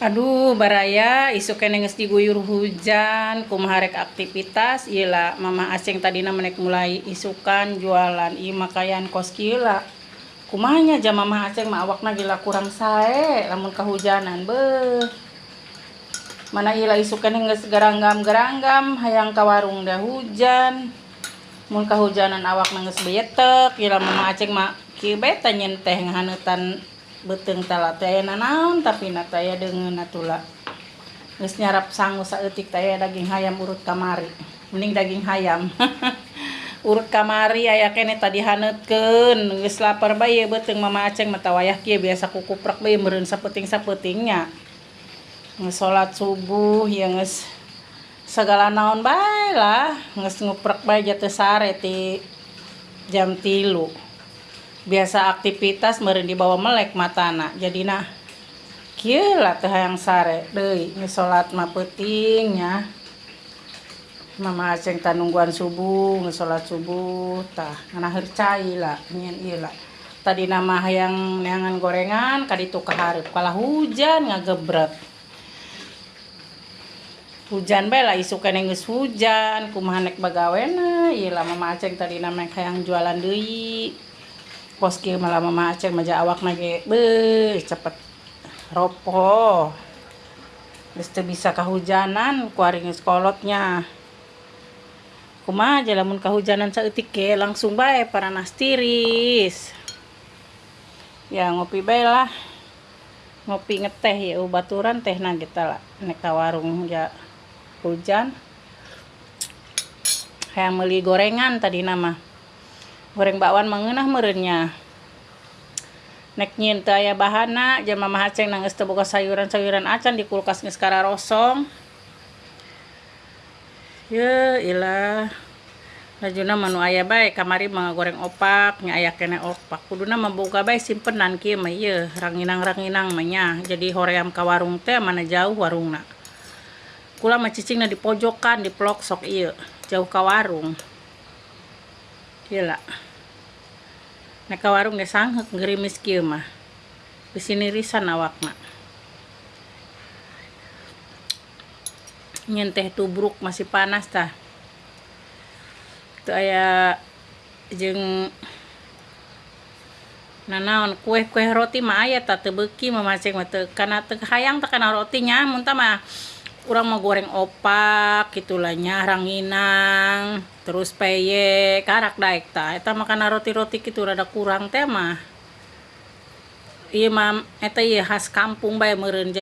Aduh, baraya, isuk keneh geus diguyur hujan, kumaha rek aktivitas ieu lah? Mama Aceng tadina menek mulai isukan jualan ieu makayan kos kieu lah. Kumaha nya jam Mama Aceng mah, awakna gila kurang sae lamun kahujanan, beuh. Mana ieu lah, isuk keneh geus garanggam-garanggam hayang ka warung da hujan. Mun kahujanan awakna geus beyetek ieu lah. Mama Aceng mah kieu bae tah, nyen teh ngahaneutan beuteung tala teh aya nanaon, tapi na teh aya deungeun atuh lah. Geus nyarap sangu saeutik teh, aya daging hayam urut kamari. Mending daging hayam urut kamari aya keneh tadi haneutkeun. Geus lapar bae ieu beuteung Mama Aceng mah. Wayah kieu biasa kukuprak bae meureun sapeuting-sapeutingnya. Geus salat subuh ya, geus sagala naon bae lah, geus nguprek bae jatuh sare ti jam 3. Biasa aktivitas meureun dibawa melek matana, jadina kieu lah, teu hayang sare deui. Geus salat mah peuting nya, Mama Aceng tah nungguan subuh. Geus salat subuh tah, nganaheur cai lah, nyieun ieu lah. Tadina mah hayang neangan gorengan ka ditu ka hareup, kalah hujan ngagebrek. Hujan bae lah, isuk keneh geus hujan, kumaha nek bagawena ieu lah? Mama Aceng tadina mah hayang jualan deui. Kos kieu malah Mama Aceng mah awakna ge beuh cepet ropoh. Geus teu bisa kahujanan, kuari geus kolotnya. Kumaha aja lamun kahujanan saeutik ge langsung bae paranas tiris. Ya, ngopi bae lah. Ngopi ngeteh ya, baturan teh na kita lah. Nek ka warung ya hujan. Hayang meuli gorengan tadi nama. Goreng bakwan mangeunah meureun nya. Nek nyieun teu aya bahanna, jam Mama Aceng nang geus teu boga sayuran-sayuran acan, di kulkas geus kararosong. Ye ilah. Lajuna mah nu aya bae, kamari mah goreng opak nya, aya keneh opak. Kuduna mah boga bae simpenan kieu mah ieu, ranginang-ranginang mah nya. Jadi hoream ka warung teh, mana jauh warungna. Kula mah cicingna di pojokan, di pelosok ieu, jauh ka warung. Ieu lah. Nek ka warung ge sangheuk gerimis kieu mah. Bisi nirisan awakna. Nyen teh tubruk masih panas tah. Teu aya jeung nanaon, kue-kue roti mah aya tah, teu beuki Mama Aceng mah, teu kana, teu hayang teh kana roti nya. Mun tah mah urang mah goreng opak gitulah nya, ranginang terus peyek karak daek tah. Eta mah kana roti-roti kitu rada kurang teh mah. Ieu mah eta ieu khas kampung bae meureun.